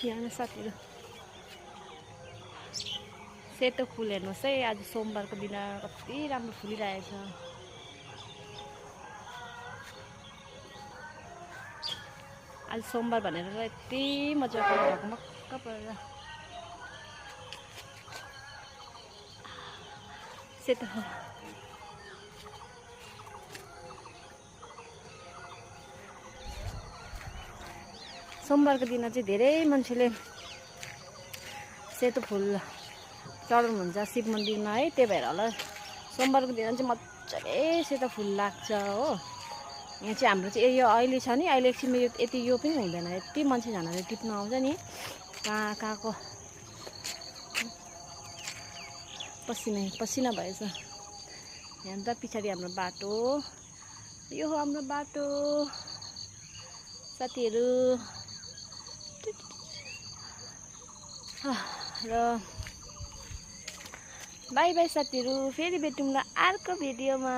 यहाँ साथीहरू सेतो फुल हेर्नुहोस् है। आज सोमबारको दिन कति राम्रो फुलिरहेछ। आज सोमबार भनेर यति मजाको ढकमक्क परेर सेतो फुल। सोमबारको दिन चाहिँ धेरै मान्छेले सेतो फुल चढाउनुहुन्छ शिव मन्दिरमा है। त्यही भएर होला सोमबारको दिन चाहिँ मजाले सेतो फुल लाग्छ हो। यहाँ चाहिँ हाम्रो चाहिँ यो अहिले छ नि, अहिले एकछिनमा यो यति यो पनि हुँदैन। यति मान्छेजनाले टिप्न आउँछ नि, कहाँ कहाँको पसिना भएछ। यहाँ त पछाडि हाम्रो बाटो, यो हो हाम्रो बाटो साथीहरू। र बाई बाई साथीहरू, फेरि भेटौँला अर्को भिडियोमा।